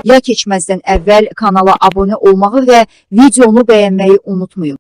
Ya keçməzdən əvvəl kanala abunə olmağı və videonu bəyənməyi unutmayın.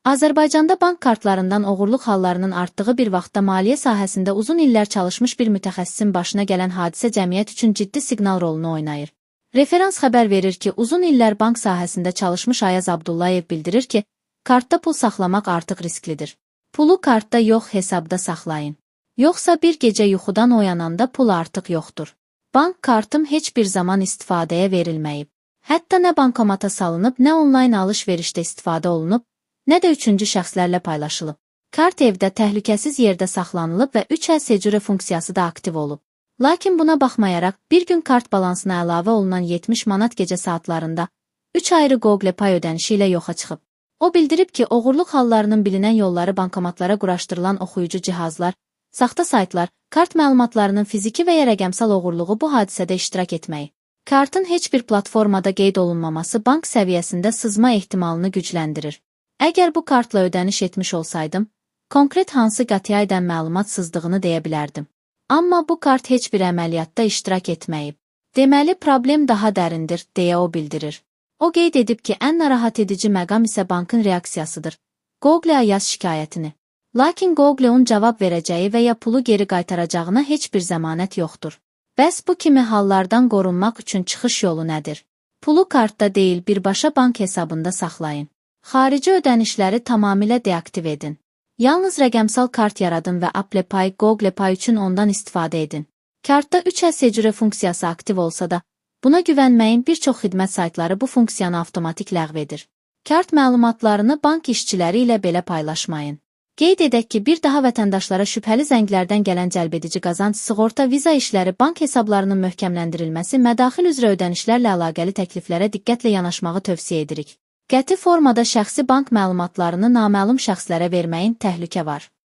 Azərbaycanda bank kartlarından oğurluq hallarının artdığı bir vaxtda maliyyə sahəsində uzun illər çalışmış bir mütəxəssisin başına gələn hadisə cəmiyyət üçün ciddi siqnal rolunu oynayır. Referans xəbər verir ki, uzun illər bank sahəsində çalışmış Ayaz Abdullayev bildirir ki, kartda pul saxlamaq artıq risklidir. Pulu kartda yox, hesabda saxlayın. Yoxsa bir gecə yuxudan oyananda pul artıq yoxdur. Bank kartım heç bir zaman istifadəyə verilməyib. Hətta nə bankomata salınıb, nə onlayn alış-verişdə istifadə olunub, nə də üçüncü şəxslərlə paylaşılıb. Kart evdə təhlükəsiz yerdə saxlanılıb və 3L Secure funksiyası da aktiv olub. Lakin buna baxmayaraq, bir gün kart balansına əlavə olunan 70 manat gecə saatlarında 3 ayrı Google Pay ödənişi ilə yoxa çıxıb. O bildirib ki, oğurluq hallarının bilinən yolları bankomatlara quraşdırılan oxuyucu cihazlar, saxta saytlar, kart məlumatlarının fiziki və ya rəqəmsal oğurluğu bu hadisədə iştirak etməyi. Kartın heç bir platformada qeyd olunmaması bank səviyyəsində sızma ehtimalını gücləndirir. Əgər bu kartla ödəniş etmiş olsaydım, konkret hansı qatiyə məlumat sızdığını deyə bilərdim. Amma bu kart heç bir əməliyyatda iştirak etməyib. Deməli, problem daha dərindir, deyə o bildirir. O qeyd edib ki, ən narahat edici məqam isə bankın reaksiyasıdır. Google-a yaz şikayətini. Lakin Google-un cavab verəcəyi və ya pulu geri qaytaracağına heç bir zəmanət yoxdur. Bəs bu kimi hallardan qorunmaq üçün çıxış yolu nədir? Pulu kartda deyil, birbaşa bank hesabında saxlayın. Xarici ödənişləri tamamilə deaktiv edin. Yalnız rəqəmsal kart yaradın və Apple Pay, Google Pay üçün ondan istifadə edin. Kartda 3L Secure funksiyası aktiv olsa da, buna güvənməyin, bir çox xidmət saytları bu funksiyanı avtomatik ləğv edir. Kart məlumatlarını bank işçiləri ilə belə paylaşmayın. Qeyd edək ki, bir daha vətəndaşlara şübhəli zənglərdən gələn cəlbedici qazanc, sığorta, viza işləri, bank hesablarının möhkəmləndirilməsi, mədaxil üzrə ödənişlərlə əlaqəli təkliflərə diqqətlə yanaşmağı tövsiyə edirik. Qəti formada şəxsi bank məlumatlarını naməlum şəxslərə verməyin, təhlükə var.